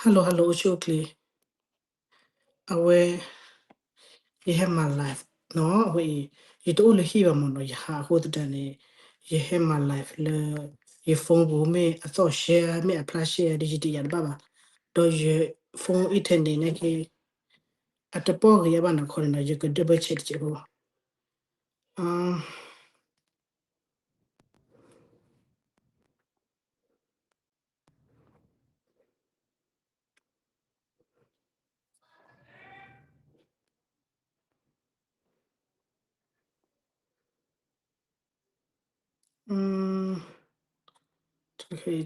hello hello အိၣ်ဆူၣ်အိၣ်ချ့, အဝဲ ယဟဲမၤ live နီၤ, အဝဲအံၤ ယတအိၣ်လၢဟံၣ်ဘၣ်မ့ၢ်နီၤ, ယဟးအဃိသတးန့ၣ် ယဟဲမၤ live လၢ ယ phone ပူၤ မ့ၢ်အသီၣ်ရှဲ မ့ၢ်အဖျါရှဲဒီး ယတယာ်တဘၣ်ဘၣ်, ဒီးယ phone internet န့ၣ်က့ အတပီၢ်ဂ့ၤအါဘၣ်နီၤ, ခီန့ၣ်နီၤ ယက double check တစဲးဖိ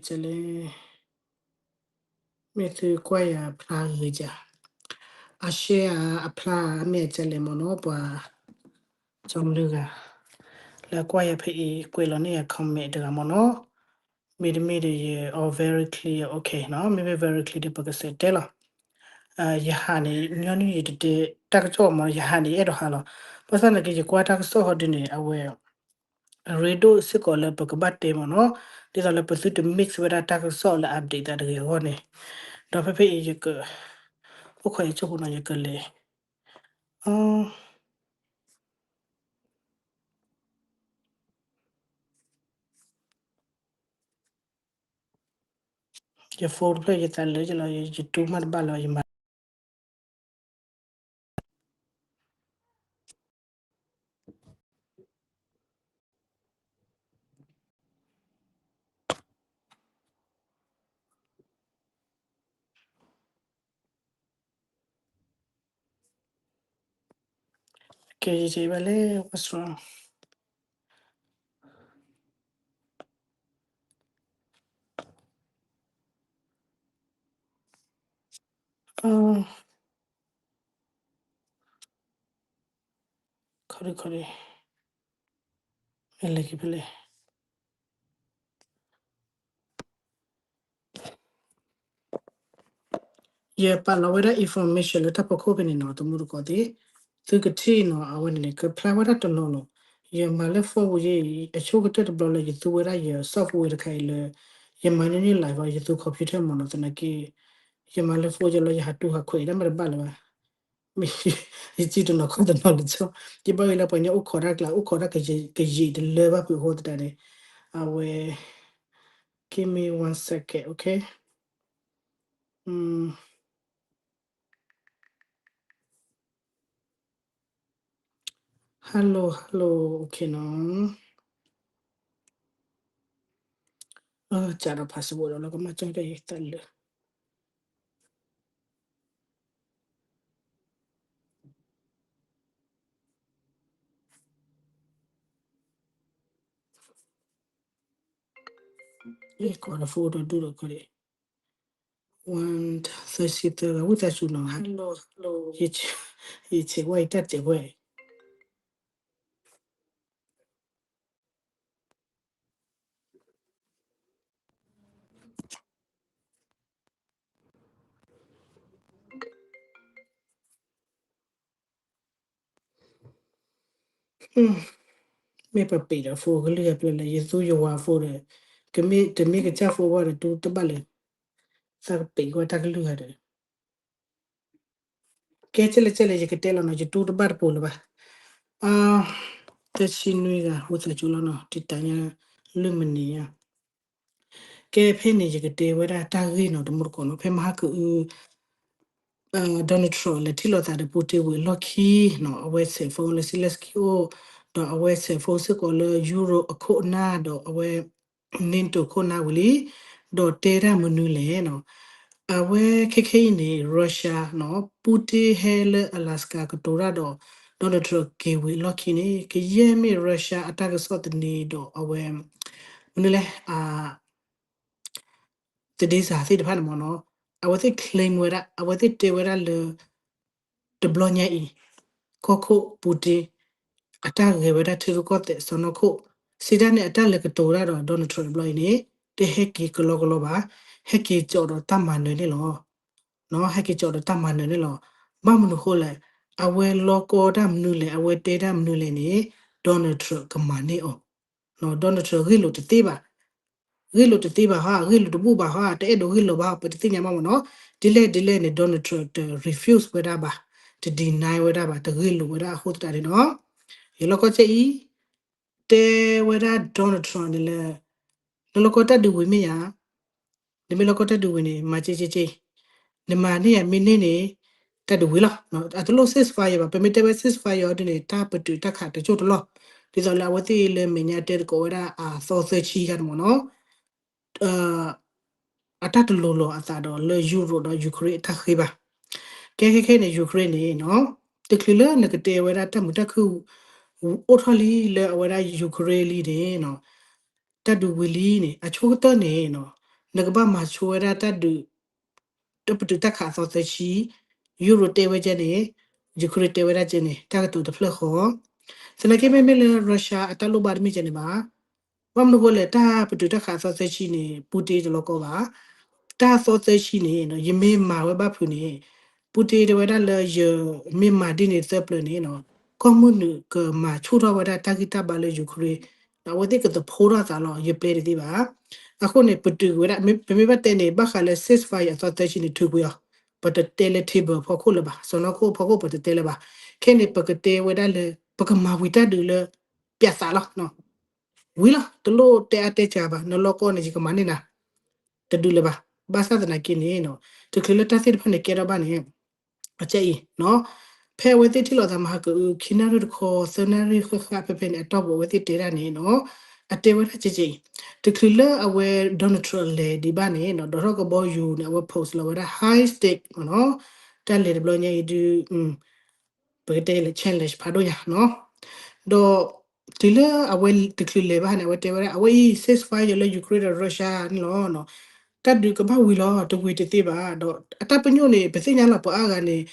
တလဲ မ့ၢ်သုကွၢ်ယၤအဖျါဂ့ၤကၢ်, အ share အဖျါ မ့ၢ်အကလဲၣ်မ့ၢ်နီၤ, ပှၤ ကၠီမနုၤဂၤ လၢကွၢ်ယၤဖဲအံၤ ကွဲးလီၤန့ၢ်ယၤ comment တဂၤမ့ၢ်နီၤ, မ့တမ့ၢ်ဒီးယ all very clear, okay နီၤ, မ့မ့ၢ် very clear ဒီး ပကစးတဲလီၤ. ယဟးန့ၣ် ညီနုၢ်ယတတဲတၢ်ကစီၣ်မ့ၢ် ယဟးန့ၣ် ယအဲၣ်ဒိးဟးလီၤ, ဘၣ်ဆၣ်သနာ်က့ ယကွၢ်တၢ်ကစီၣ်ဟီဒုန့ၣ် အဝဲ အရ့ဒိၣ်စ့ၢ်ကီးလၢပကဘၣ်တဲမ့ၢ်နီၤ, ဒ်သိးလၢပသုတ mix ဝဲဒၣ်တၢ်ကစီၣ်လၢ update သးတဂ့ၤအဂီၢ်န့ၣ်, ဒီးဖဲဖဲအံၤယက အိၣ်ခိးယဆိဖိနီၤ ယကလဲၤ ယ phone တဖျၢၣ် ယသးလၢယလီၤ ယတူၢ်မးတဘၣ်လၢၤ ယမၤ ကဲ ယဘၣ်လဲၤ what's wrong? ခီဒခီဒ မ့ၢ်လဲၤက့ၤဖဲလဲၣ်. ယပာ်လီၤဝဲဒၣ် information လၢတၢ်ဖီခိၣ်ဖဲန့ၣ်နီၤ တမူတကိးသ့ၣ်, သုကထံၣ်နီၤ အဝဲန့ၣ်န့ၣ် ကဖျါဝဲဒၣ်တနီၤလီၤ. ယမၤလၢ phone ပူၤယဲအံၤ အဆိကတၢၢ်တဘျီလၢယသူဝဲဒၣ်ယ software တခါအံၤလၢ ယမၤန့ၢ်န့ၢ် live အီၤ ယသူ computer မ့ၢ်နီၤ သနာ်က့ ယမၤလၢ phone ယလီၤ ယဟးတူၢ်ဟးခွဲးတၢ်မ့ၢ်တဘၣ်လၢၤဘၣ်. ယစံးတနီၤခီတနီၤလၢၤဆီ, ယဘၣ်ဝဲလၢပှၤညီအိၣ်ခိးတၢ်ကျါ အိၣ်ခိးတၢ်ကယံာ်တလၢဘၣ်ဖုးအဃိသတးန့ၣ်, အဝဲ give me one second, okay? Hello hello, okay နီၤ. စးဒီး password ဒီးလီၤ ကမၤကၠီတၢ်အံၤတၢ်လၢာ် ကိးဒီး phone ဒီးဒူၣ်ဒီးခီဒံး one thirty-three ဝံသးစူၤနီၤ hello hello, ယဆဲးဝဲအံၤ တၢ်စဲးဝဲ မ့ၢ်ပပံးဒီး phone ကလုၢ်အပျဲၢ်လၢ ယသူယဝၤ phone ဒီး ကမ့ၢ်တမ့ၢ်ကစၢ် phone ဘၣ်ဒီး တူတဘၣ်လၢၤ, သးကပံးကွၢ်တၢ်ကလုၢ်ဂၤဒီး ကဲ ကဲလဲၣ်ကဲလဲၣ် ယကတဲလီၤနီၤ ယတူတဘၣ်တပိၤလၢၤဘၣ်. သၢဆံနွံဂၤ ဝံသးစူၤလီၤနီၤ တံာ်တာ်ညါ လွံၢ်မံးနံးညါ ကဲ ဖဲန့ၣ် ယကတဲဝဲဒၣ်တၢ်ဂ့ၢ်နီၤ တမူတကိးနီၤ ဖဲမဟါကအု Donald Trump လဲၤထံၣ်လိာ်သးဒီး Putin ဝံၤအလီၢ်ခံနီၤ အဝဲဆဲး phone လၢ Zelensky အိၣ် ဒီးအဝဲဆဲး phone စ့ၢ်ကီးလၢ Europe အခိၣ်အနၢ် ဒီးအဝဲ NATO ခိၣ်နၢ်ဝံၤလံ, ဒီးတဲဒၣ်မနုၤလဲၣ်နီၤ. အဝဲခဲခဲအံၤန့ၣ် Russia နီၤ Putin ဟဲလၢ Alaska ကတိၤတၢ်ဒီး Donald Trump က့ၤဝံၤအလီၢ်ခံန့ၣ် ကယဲၢ်မ့ၢ် Russia အတၢ်ကစီၣ်သန့ဒီးအဝဲ မနုၤလဲၣ် သဒ့စးသ့ၣ်တဖၣ်န့ၣ်မ့ၢ်နီၤ အဝဲသ့ၣ် claim ဝဲဒၣ် အဝဲသ့ၣ်တဲဝဲဒၣ်လၢ တဘျီညါအံၤ ကီၢ်ခိၣ် Putin အတၢ်ဂဲၤဝဲဒၣ်ထံရူၢ်ကီၢ်သဲးစီၢ်နီၤခိၣ် စံးတၢ်န့ၣ် အတၢ်လဲၤကတိၤတၢ်ဒီး Donald Trump တဘျီအံၤန့ၣ် တဟဲက့ၤကလီကလီဘၣ်, ဟဲက့ၤကၠီးဒီးတၢ်မၤနၢၤန့ၣ်လီၤ. ဟဲက့ၤကၠီးဒီးတၢ်မၤနၢၤန့ၣ်လီၤ. ဘၣ်မနုၤဃိလဲၣ်, အဝဲလီကီတၢ်မနုၤလဲၣ် အဝဲတဲတၢ်မနုၤလဲၣ်န့ၣ် Donald Trump ကမၤန့ၢ်အီၤ. Donald Trump ဂ့ၢ်လိာ်တသ့ဘၣ်. ဂ့ၢ်လိာ်တသ့ဘၣ်ဟါ, ဂ့ၢ်လိာ်တဘူၣ်ဘၣ်ဟါ, တအဲၣ်ဒိးဂ့ၢ်လိာ်ဘၣ်ဟါ, ပတသ့ၣ်ညါဘၣ်မ့ၢ်နီၤ. ဒ်လဲၣ်ဒ်လဲၣ်န့ၣ် Donald Trump တ refuse ဝဲဒၣ်ဘၣ်, တ deny ဝဲဒၣ်ဘၣ်, တဂ့ၢ်လိာ်ဝဲဒၣ်အဃိသတးန့ၣ်နီၤ. ယလီၢ်ကီၢ်ကဲအံၤ တဲဝဲဒၣ် Donald Trump န့ၣ်လၢ နလီၢ်ကီၢ်တၢ်ဒုးဝံၤမ့ၢ်ယါ, နမ့ၢ်လီၢ်ကီၢ်တၢ်ဒုးဝံၤန့ၣ် မၤက့က့က့, နမၤန့ၢ်ယၤမ့ၢ်န့ၢ်န့ၣ် တၢ်ဒုးဝံၤလီၤ. အတလိၣ် ceasefire ဘၣ်, ပမ့ၢ်တဲဝဲ ceasefire အီၤဒ်န့ၣ် တၢ်ပတုာ်တၢ်ခးတကၠိၢ်တလီၢ်, ဒ်သိးလၢအဝဲသ့ၣ်လၢမဲာ်ညါတဲသကိးဝဲဒၣ်အသီသၢဆံခါန့ၣ်မ့ၢ်နီၤ. အတၢ်တလိၤလိာ်အသးဒီးလၢ Europe ဒီး Ukraine အတၢ်ဃ့ဘၣ်. ကဲခဲခဲန့ၣ် Ukraine န့ၣ်နီၤ, တချုးလၢနကတဲဝဲဒၣ်တၢ်မုာ်တၢ်ခုၣ် အိၣ်ထီၣ်လံလၢအဝဲဒၣ် Ukraine လံန့ၣ်နီၤ, တၢ်ဒုးဝံၤလံန့ၣ် အဆိကတၢၢ်န့ၣ်နီၤ, နကဘၣ်မၤဆိဝဲဒၣ်တၢ်ဒုး တၢ်ပတုာ်တၢ်ခးအသီသၢဆံ, Europe တဲဝဲကဲန့ၣ်, Ukraine တဲဝဲဒၣ်ကဲန့ၣ် တၢ်ကတိၤတဖျၢၣ်ဃီ. သနာ်က့မ့မ့ၢ်လၢ Russia အတၢ်လိၣ်ဘၣ်တမ့ၢ်ကဲန့ၣ်ဘၣ်. ဘၣ်မနုၤဃိလဲၣ် တၢ်ပတုာ်တၢ်ခးအသီသၢဆံန့ၣ် Putin တလီၤကီဘၣ်. တၢ်သီသၢဆံန့ၣ်နီၤ ယမ့ၢ်မၤဝဲဘၣ်ဖုးန့ၣ် Putin တဲဝဲဒၣ်လၢယမ့ၢ်မၤဒ်န့ၣ်သၢပျၢၤန့ၣ်နီၤ ကီၢ်မုၢ်နုာ်ကမၤဆူၣ်ထီၣ်ဝဲဒၣ်တၢ်ဂံၢ်တၢ်ဘါလၢ Ukraine ဒီးအဝဲသ့ၣ်ကသဖှိထီၣ်သးလီၤ ယပျဲတသ့ဘၣ်. အဃိန့ၣ် ပတုာ်က့ၤဝဲဒၣ် ပမ့ၢ်ဘၣ်တဲန့ၣ် ဘၣ်ဃးလၢ ceasefire အသီသၢဆံန့ၣ် ထုးကွံာ်အီၤ, ပတတဲလၢ table ဖီခိၣ်လၢၤဘၣ်, စီၢ်နီၤခိၣ်ဖီခိၣ်ပတတဲလၢၤဘၣ်. ခဲန့ၣ် ပကတဲဝဲဒၣ်လၢ ပကမၤဝံၤတၢ်ဒုးလၢ ပျးသးလီၤ ဝံၤလီၤ တလိၣ်တဲအါတဲစှၤဘၣ်, နလီၢ်ကီၢ်န့ၣ် ယကမၤန့ၢ်နၤ တဒုးလၢၤဘၣ်. ဘၣ်ဆၣ်သနာ်က့န့ၣ် တချုးလၢတၢ်သ့ၣ်တဖၣ်န့ၣ်ကဲထီၣ်ဘၣ်န့ၣ် အကဲအံၤနီၤ, ဖဲအဝဲသ့ၣ်ထံၣ်လိာ်သးမဟါကအု ခံနၣ်ရံၣ်တခီ သၢနၣ်ရံၣ်ဃၣ်ဃၣ်ဖဲဖဲန့ၣ် အတီၢ်ပူၤအဝဲသ့ၣ်တဲဒၣ်န့ၣ်နီၤ, အတဲဝဲဒၣ်ကဲကဲအံၤ, တချုးလၢအဝဲ Donald Trump လဲၤဒံးဘၣ်န့ၣ်နီၤ ဒိးထီၣ်ကဘီယူၤန့ၣ် အဝဲ post လီၤဝဲဒၣ် high stake မ့ၢ်နီၤ, တၢ်လဲၤတဘျီညါအံၤဒုး ပကတဲလၢ challenge ဖးဒိၣ်ညါနီၤ. ဒီးတုၤလၢအဝဲတချုးလဲၤဘၣ်န့ၣ် အဝဲတဲဝဲဒၣ် အဝဲအံၤ ceasefire လၢ Ukraine ဒီး Russia န့ၣ်လီၤ. တၢ်ဒုးကဘၣ်ဝံၤလီၤ တဝံၤတသ့ဘၣ်. ဒီးအတၢ်ပညိၣ်န့ၣ် ပသ့ၣ်ညါလီၤ ပှၤအါဂၤန့ၣ်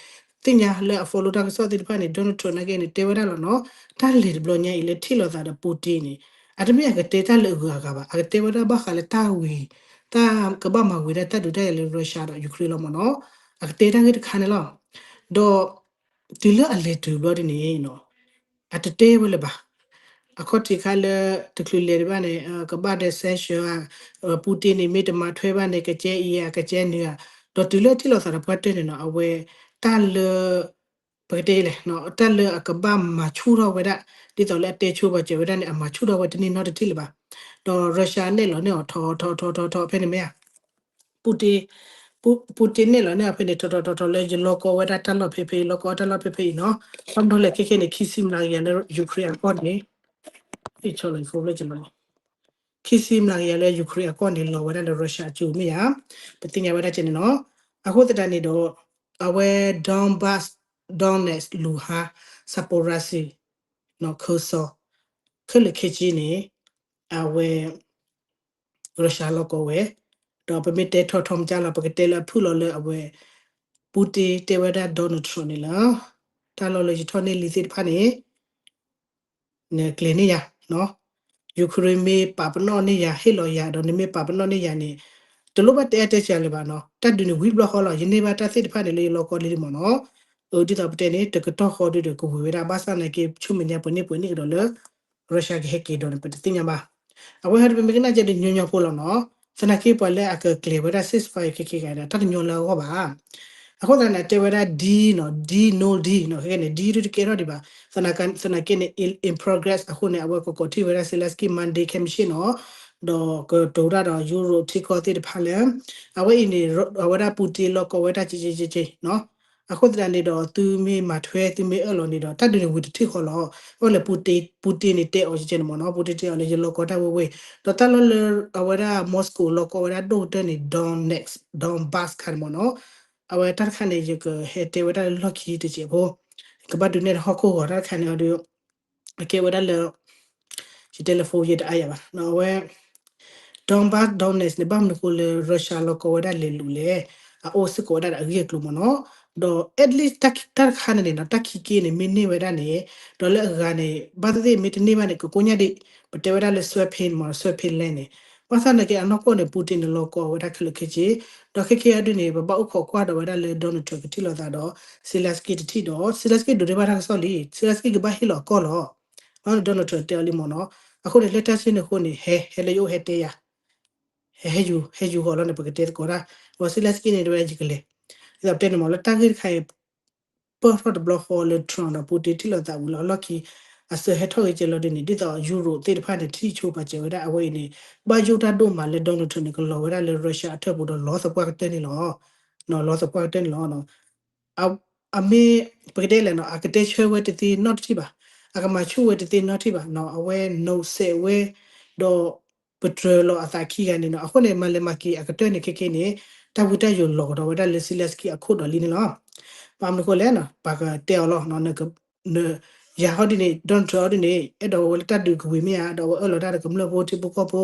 သ့ၣ်ညါလၢအ follow တၢ်ကစီၣ်သ့ၣ်တဖၣ်န့ၣ် Donald Trump နာ်က့န့ၣ် တဲဝဲဒၣ်လီၤနီၤ, တၢ်လဲၤတဘျီညါအံၤလၢထံၣ်လိာ်သးဒီး Putin န့ၣ် အတမ့ၢ်အကတဲတၢ်လၢအဂုၤအဂၤဘၣ်, အကတဲဝဲဒၣ်ဘၣ်ဃးလၢတၢ်ဝံၤ တၢ်ကဘၣ်မၤဝံၤဒၣ်တၢ်ဒုးတၢ်ယၤလၢ Russia ဒီး Ukraine လီၤမ့ၢ်နီၤ, အကတဲတၢ်ဂ့ၢ်တခါန့ၣ်လီၤ. ဒီး တုၤလၢအလဲၤတုၤဘျီဒ်န့ၣ်နီၤ အတတဲဝဲလၢၤဘၣ်. အခီၣ်ထံးခါလၢ တချုးလဲၤဒံးဘၣ်န့ၣ် ကဘၣ်ဒီး sanction ဧါ, Putin န့ၣ် မ့ၢ်တမၤထွဲဘၣ်န့ၣ် ကကဲအံၤဧါ ကကဲနုၤဧါ, ဒီးတုၤလၢထံၣ်လိာ်သးဒီးပှၤတဲန့ၣ်နီၤ အဝဲ တၢ်လၢ ပကတဲလဲၣ် တၢ်လၢအကဘၣ်မၤဆူၣ်ထီၣ်ဝဲဒၣ် ဒ်သိးလၢအတဲဆိပာ်စၢၤဝဲဒၣ်န့ၣ် အမၤဆူၣ်ထီၣ်ဝဲတန့ၢ်နီတထံၣ်လၢၤဘၣ်. ဒီး Russia နဲၣ်လီၤန့ၢ်အီၤထီထီထီထီထီဖဲန့ၣ်မ့ၢ်ဧါ Putin, Pu-, Putin နဲၣ်လီၤန့ၢ်အီၤဖဲန့ၣ် ထီထီထီထီလၢယလီၢ်ကီဝဲဒၣ်တၢ်လီၢ်ဖဲဖဲအံၤ လီၢ်ကီတၢ်လီၢ်ဖဲဖဲအံၤနီၤ, ဘၣ်မနုၤလဲၣ်ခဲခဲန့ၣ် ခံဆံမျးကယၤလၢ Ukraine အကီၢ်န့ၣ် ခံဆံမျးကယၤလၢ Ukraine အကီၢ်န့ၣ် လီၤဝဲဒၣ်လၢ Russia အစုမ့ၢ်ဧါ, ပသ့ၣ်ညါဝဲဒၣ်ကဲန့ၣ်နီၤ. အဃိသတးန့ၣ်ဒီး အဝဲ Donbas, Donetsk, Luhansk, Zaporozhye နီၤ Kherson ခဲလၢာ်ခဲဆ့န့ၣ် အဝဲ Russia လီၢ်ကီဝဲ, ဒီးပမ့ၢ်တဲထီၣ်ထီၣ်မကၢ်လီၤ ပကတဲလၢအဖုၣ်လီၤလၢအဝဲ Putin တဲဝဲဒၣ် Donald Trump န့ၣ်လီၤ. တၢ်လီၢ်လၢယထီၣ်န့ၢ်လံသ့ၣ်တဖၣ်န့ၣ် နကျဲၤန့ၢ်ယၤနီၤ, Ukraine မ့ၢ်ပာ်ပနီၣ်န့ၢ်ယၤ ဟ့ၣ်လီၤယၤဒီးနမ့ၢ်ပာ်ပနီၣ်န့ၢ်ယၤန့ၣ် တလိၣ်ဘၣ်တဲအါတဲစှၤလၢၤဘၣ်နီၤ, တၢ်ဒုးန့ၣ်ဝံၤတဘျီဃီလီၤ, ယန့ၢ်ဘၣ်တၢ်သ့ၣ်တဖၣ်န့ၣ်လၢယလီၢ်ကီလံလံမ့ၢ်နီၤ. အၢ ဒ်သိးပတဲန့ၣ် တကတီၢ်ဃီဒုဒီးကဝံၤဝဲဒၣ် ဘၣ်ဆၣ်သနာ်က့ ဆူမဲာ်ညါပှဲၤန့ၢ်ပှဲၤန့ၢ်ကဒီးလၢ Russia ကဟဲက့ၤဒီးန့ၣ် ပတသ့ၣ်ညါဘၣ်. အဝဲဟဲတမ့ၢ်မ့ၢ်ကနၣ်ကဲဒီးညီညီဖိလီၤနီၤ, သနာ်က့ပှၤလၢအကကျဲၤဝဲဒၣ် ceasefire ခဲခဲဂၤဒီး တၢ်တညီလၢအဂီၢ်ဘၣ်. အဃိသတးန့ၣ် တဲဝဲဒၣ် deal နီၤ, deal, no deal နီၤ, ခဲခဲန့ၣ် deal ဒုတကဲထီၣ်ဒံးဘၣ်. သနာ်က့န့ၣ် in, in progress အဃိန့ၣ် အဝဲကကိးထီၣ်ဝဲဒၣ် Zelensky Monday ခဲမုၢ်ဆ့ၣ်နီၤ, ဒီးကတိၤတၢ်ဒီး Europe ထံကီၢ်သ့ၣ်တဖၣ်လၢ အဝဲအံၤန့ၣ် အဝဲဒၣ် Putin လီၢ်ကီဝဲဒၣ်က့က့က့က့နီၤ. အဃိသတးန့ၣ်ဒီး သုမ့ၢ်မၤထွဲ သုမ့ၢ်အၢၣ်လီၤန့ၣ်ဒီး တၢ်ဒုးန့ၣ်ဝံၤတထံၣ်ဃီလီၤ. အဝဲလၢ Putin, Putin န့ၣ်တဲအီၤကဲန့ၣ်မ့ၢ်နီၤ, Putin တဲအီၤလၢယလီၢ်ကီတၢ်ဝဲဝဲ, ဒီးတၢ်လီၢ်လၢအဝဲဒၣ် Moscow လီၢ်ကီဝဲဒၣ်ဒိၣ်ကတၢၢ်န့ၣ် Donetsk, Donbas ခါန့ၣ်မ့ၢ်နီၤ. အဝဲတၢ်တခါန့ၣ် ယကဟဲတဲဝဲဒၣ်လၢလီၢ်ခံတစဲးဖိ, ကဘၣ်ဒုးနဲၣ်တဟီၣ်ခိၣ်ဂီၤတၢ်တခါန့ၣ်အီၤဒီး အကဲဝဲဒၣ်လၢ ယတဲလၢ phone ယတအါယၤဘၣ်. အဝဲ Donbas, Donetsk န့ၣ် ဘၣ်မနုၤဃိလၢ Russia လီၢ်ကီဝဲဒၣ်လဲၤလူၤလဲၣ်, အအိၣ်စ့ၢ်ကီးဝဲဒၣ်ဒီးအဂ့ၢ်အကျိၤမ့ၢ်နီၤ. ဒီး at least တၢ်တခါန့ၣ်န့ၣ်နီၤ တၢ်ခံက့န့ၣ် မ့ၢ်န့ၢ်ဝဲဒၣ်န့ၣ်, ဒီးလၢအဂၤန့ၣ် ဘၣ်သ့ၣ်သ့ၣ်မ့ၢ်တန့ၢ်ဘၣ်န့ၣ် ကကိညၢ်ဒံး, ပတဲဝဲဒၣ်လၢ Swept Payne မ့ၢ် Swept Payne land န့ၣ်, ဘၣ်ဆၣ်သနာ်က့အနီၢ်ကီၢ်န့ၣ် Putin န့ၣ် လီၢ်ကီဝဲဒၣ်ခဲလၢာ်ခဲဆ့, ဒီးခဲကဲအဒုန့ၣ် ပဘၣ်အိၣ်ခိးကွၢ်ဒီးဝဲဒၣ်လၢ Donald Trump ကထံၣ်လိာ်သးဒီး Zelensky တထံၣ်ဒီး Zelensky ဒိးန့ၢ်ဘၣ်တၢ်ကစီၣ်လံ, Zelensky ကဘၣ်ဟ့ၣ်လီၤအကီၢ်လီၤ. ဘၣ် Donald Trump တဲအီၤလံမ့ၢ်နီၤ. အဃိန့ၣ် လၢတၢ်ဆ့န့ၣ်အဃိန့ၣ် ဟဲ ဟဲလၢယအိၣ်ဟဲတဲယၤ ဟဲယူၤ ဟဲယူၤဃီၤလီၤန့ၣ် ပကတဲသကိးတၢ် Zelensky န့ၣ် တဲဝဲဒၣ်ယကလဲၤ ဒ်သိးပတဲန့ၣ်မ့ၢ်လၢတၢ်ဂ့ၢ်တခါအံၤ ပၢၢ်ထီၣ်တဘျီဃီလၢ Trump ဒီး Putin ထံၣ်လိာ်သးဝံၤလီၤ အလီၢ်ခံ အစၢဟဲထီၣ်ဂ့ၤကဲလီၤဒ်န့ၣ် ဒ်သိး Europe သ့ၣ်တဖၣ်န့ၣ် ထံၣ်ဆိပာ်စၢၤဝဲဒၣ်အဝဲအံၤန့ၣ် ဘၣ်ယိၣ်တၢ်ဒိၣ်မးလၢ Donald Trump န့ၣ် ကလီၤဝဲဒၣ်လၢ Russia အထၢၣ်ပူၤဒီးလီသပှၢ်ကတၢၢ်န့ၣ်လီၤ. လီသပှၢ်ကတၢၢ်န့ၣ်လီၤ. အမ့ၢ် ပကတဲလဲၣ်နီၤ အကတဲဆၢဝဲတသ့နီတထံၣ်ဘၣ်, အကမၤဆူၣ်ဝဲတသ့နီတထံၣ်ဘၣ်နီၤ အဝဲနိးစဲးဝဲ ဒီး ပတြၢၤလီၤအသးခံဂၤန့ၣ်နီၤ အဃိန့ၣ် မၤလဲၤမၤက့ၤအကတၢၢ်န့ၣ် ခဲကဲန့ၣ် တၢ်ဝံတၢ်ယိာ်လီၤကဒီးဝဲဒၣ်လၢ Zelensky အခိၣ်ဒီးလံန့ၣ်လီၤ. ဘၣ်မနုၤဃိလဲၣ်နီၤ ပှၤကတဲအီၤလီၤ န ယၤဟီဒ်န့ၣ် Donald Trump ဟီဒ်န့ၣ် အဲၣ်ဒိးဝဲလၢတၢ်ဒုးကဝံၤမ့ၢ်ဧါ ဒီးအဝဲအၢၣ်လီၤတၢ်ဒီးကမျၢၢ်ဖိထံဖိကီၢ်ဖိ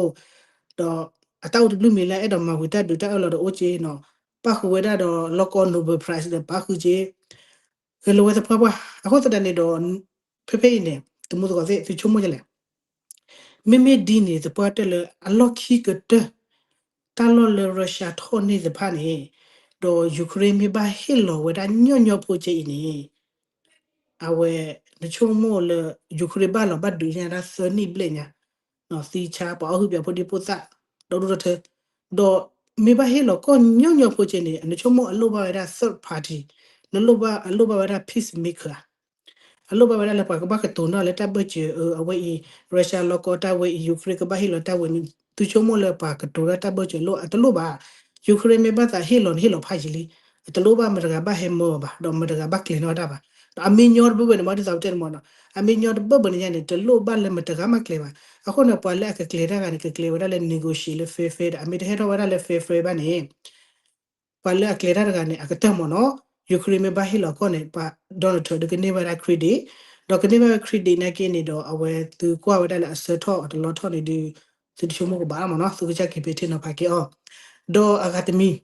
ဒီးအတၢ်အိၣ်တဘျုးမံၤလၢအဲၣ်ဒိးမၤဝံၤတၢ်ဒုးတၢ်အၢၣ်လီၤဒီးအိၣ်က့နီၤ ပၣ်ဃုာ်ဝဲဒၣ်ဒီးလီၢ်ကီ Nobel Prize ဒီးပၣ်ဃုာ်က့ ဂဲၤလိာ်ဝဲသပှၢ်ပှၢ် အဃိသတးန့ၣ်ဒီး ဖဲဖဲအံၤန့ၣ် သုမူသကိးသ့ၣ် သုဆိကမိၣ်ဒ်လဲၣ် မ့မ့ၢ်ဒ်န့ၣ် သပှၢ်တၢၢ်လၢအလီၢ်ခံကတၢၢ် တၢ်လီၢ်လၢ Russia ထီၣ်န့ၢ်သ့ၣ်တဖၣ်န့ၣ် ဒီး Ukraine မ့ၢ်ဘၣ်ဟ့ၣ်လီၤဝဲဒၣ်ညီညီဖိကဲအံၤန့ၣ် အဝဲ နဆိကမိၣ်လၢ Ukraine ဘၣ်လီၤဘၣ်ဒုးညါဒၣ်သၢနံၣ်ဘျဲၣ်ညါ သံဆါပှၤအီၣ်ဟုၣ်ပၠးဖိဒံဖိသၣ် ဒီဒူၣ်ဒီထၢ ဒီးမ့ၢ်ဘၣ်ဟ့ၣ်လီၤကီၢ်ညီညီဖိကဲန့ၣ် နဆိကမိၣ်အလိၣ်ဘၣ်ဝဲဒၣ် third party နလိၣ်ဘၣ် အလိၣ်ဘၣ်ဝဲဒၣ် peacemaker အလိၣ်ဘၣ်ဝဲဒၣ်လၢပှၤကဘၣ်ကတိၤနီၣ်လၢတၢ်ဘၢၣ်စၢၤ အဝဲအံၤ Russia လီၤကီတၢ်ဝဲအံၤ Ukraine ကဘၣ်ဟ့ၣ်လီၤတၢ်ဝဲန့ၣ် သုဆိကမိၣ်လၢပှၤကတိၤတၢ်ဘၢၣ်စၢၤလိၣ် အတလိၣ်ဘၣ် Ukraine မ့ၢ်ဘၣ်သးဟ့ၣ်လီၤန့ၣ်ဟ့ၣ်လီၤဖးယံာ်လံ အတလိၣ်ဘၣ်မတဂၤဘၣ်ဟဲမၢအီၤဘၣ် ဒီးမတဂၤဘၣ်ကျဲၤနီၣ်တၢ်ဘၣ် ဒီးအမ့ၢ်ညီတဘၢၣ်ဘၢၣ်န့ၣ် မ့ၢ်ဒ်သိးပတဲန့ၣ်မ့ၢ်နီၤ အမ့ၢ်ညီတဘၢၣ်ဘၢၣ်န့ၣ်ညါန့ၣ် တလိၣ်ဘၣ်လၢမတဂၤမးကျဲၤဘၣ် အဃိန့ၣ် ပှၤလၢအကကျဲၤတၢ်ဂၤန့ၣ် ကကျဲၤဝဲဒၣ်လၢ negotiate လၢ fair fair ဒီး အမ့ၢ်တဟဲထီၣ်ဝဲဒၣ်လၢ fair fair ဘၣ်န့ၣ် ပှၤလၢအကျဲၤတၢ်တဂၤန့ၣ် အကတၢၢ်မ့ၢ်နီၤ Ukraine မ့ၢ်ဘၣ်ဟ့ၣ်လီၤကီၢ်န့ၣ် ပှၤ Donald Trump ဒုးကန့ၢ်ဝဲဒၣ် credit ဒီးကန့ၢ်ဝဲဒၣ် credit နာ်က့န့ၣ်ဒီး အဝဲသုကွၢ်ဝဲဒၣ်လၢအဆၢထီၣ်အတလီထီၣ်န့ၣ်ဒုး သုတဆိကမိၣ်ကဘၣ်မ့ၢ်နီၤ သုကစၢ်က့ၤပဲာ်ထံနီၤဖးက့ၤအီၤ ဒီးအဂၤတမံၤ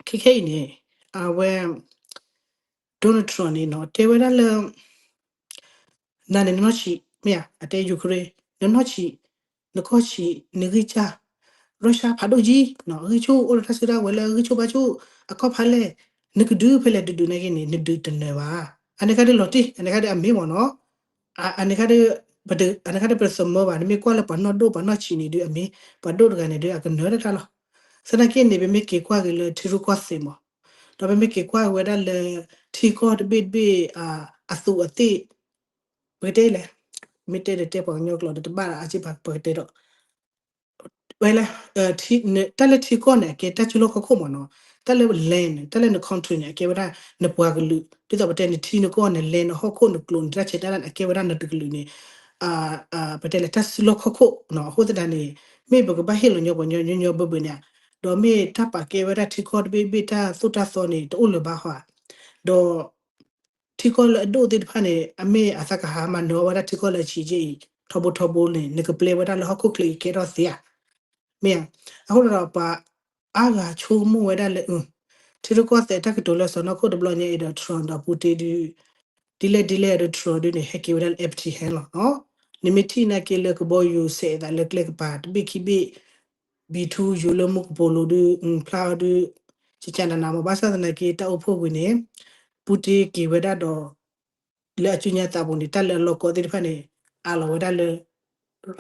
ခဲခဲအံၤန့ၣ် အဝဲ Donald Trump န့ၣ်နီၤ တဲဝဲဒၣ်လၢ နၤန့ၣ်နနီၢ်ဆံး မ့ၢ်ဧါ အတဲ Ukraine နနီၢ်ဆံး နကီၢ်ဆံး နဂံၢ်စၢ် Russia ဖးဒိၣ်ကံ ဂံၢ်ဆူၣ် အိၣ်ဒီးတၢ်စုတၢ်ဝဲၤလၢဂံၢ်ဆူၣ်ဘါဆူၣ် အကီၢ်ဖးလဲၢ် နကဒုးဖဲလဲၣ်တဒုးနာ်က့န့ၣ် နဒုးတနၢၤဘၣ် အန့ၣ်ခါဒုးလီၤတံၢ် အန့ၣ်ခါဒုးအမ့ၢ်မ့ၢ်နီၤ အန့ၣ်ခါဒုး အန့ၣ်ခါဒုးပတသမၢဘၣ် နမ့ၢ်ကွၢ်လၢပှၤနီၢ်ဒိၣ်ပှၤနီၢ်ဆံးန့ၣ်ဒုးအမ့ၢ် ပှၤဒိၣ်တဂၤန့ၣ်ဒုး အကနၢၤတၢ်တၢ်လီၤ သနာ်က့န့ၣ် ပမ့ၢ်က့ၤကွၢ်က့ၤလၢထံရူၢ်ကီၢ်သဲးမ့ၢ် ဒီးပမ့ၢ်က့ၤကွၢ်ဝဲဒၣ်လၢ ထံကီၢ်တဘ့ၣ်တဘ့ၣ် အသူးအသ့ၣ် ပကတဲလဲၣ် မ့ၢ်တဲဒီးတဲပှၤကညီကျိာ်ဒီးတဘၣ်အစ့ၢ်ပှၤပကတဲဒီး ဝဲလၢ တၢ်လၢထံကီၢ်န့ၣ် အကဲတၢ်စုလီၢ်ခီၣ်ခိၣ်မ့ၢ်နီၤ တၢ်လၢ land န့ၣ် တၢ်လၢန country န့ၣ် အကဲဝဲဒၣ်နပှၤကလုာ် ဒ်သိးပတဲနထံနကီၢ်န land နဟီၣ်ခိၣ်နကျိာ်နတၢ်ဆဲးတၢ်လၢ်န့ၣ် အကဲဝဲဒၣ်နတကလုာ်န့ၣ် ပတဲလဲၣ် တၢ်စုလီၢ်ခီၣ်ခိၣ်နီၤ အဃိသတးန့ၣ် မ့ၢ်ပကဘၣ်ဟ့ၣ်လီၤညီပှၤညီညီညီဘၢဘၢန့ၣ် ဒီးမ့ၢ်တၢ်ပာ်ကဲဝဲဒၣ်ထံကီၢ်တဘ့ၣ်ဘ့ၣ်တၢ်သိၣ်တၢ်သီန့ၣ် တအိၣ်လၢၤဘၣ်ဃီ ဒီး ထံကီၢ်လၢအဒိၣ်သ့ၣ်တဖၣ်န့ၣ် အမ့ၢ်အသးကဟးမၤနၢၤအီၣ်ဝဲဒၣ်ထံကီၢ်လၢအဆံးကဲအံၤ ထီဘိထီဘိန့ၣ် နကပျဲဝဲဒၣ်လၢဟီၣ်ခိၣ်ချ့အံၤကဲထီၣ်သ့ဧါ မ့ၢ်ဧါ အဃိဒီးပှၤအါဂၤဆိကမိၣ်ဝဲဒၣ်လၢ ထံရူၢ်ကီၢ်သဲးတၢ်ကတိၤလၢစီၤနီၢ်ခိၣ်တဘျီညါအံၤဒီး Trump ဒီး Putin ဒ် ဒ်လဲၣ်ဒ်လဲၣ်ဒီး Trump ဒ်န့ၣ် ဟဲက့ၤဝဲဒၣ်လၢ empty hand လီၤနီၤ နမ့ၢ်ထံၣ်နာ်က့လၢကဘီယူၤစဲးအသးလၢကျဲကပၤတဘ့ၣ်ခံဘ့ၣ် ဘံထူယိၤလၢမူကပိာ်လိၤဒုး ဖျါအီၤဒုး ကကနနမ့ၢ်ဘၣ်ဆၣ်သနာ်က့တၢ်အိၣ်ဖှိၣ်ဝံၤန့ၣ် Putin က့ၤဝဲဒၣ်ဒီး လၢအစုညါသးပူၤန့ၣ် တၢ်လၢအလီၢ်ကီသ့ၣ်တဖၣ်န့ၣ် အးလီၤဝဲဒၣ်လၢ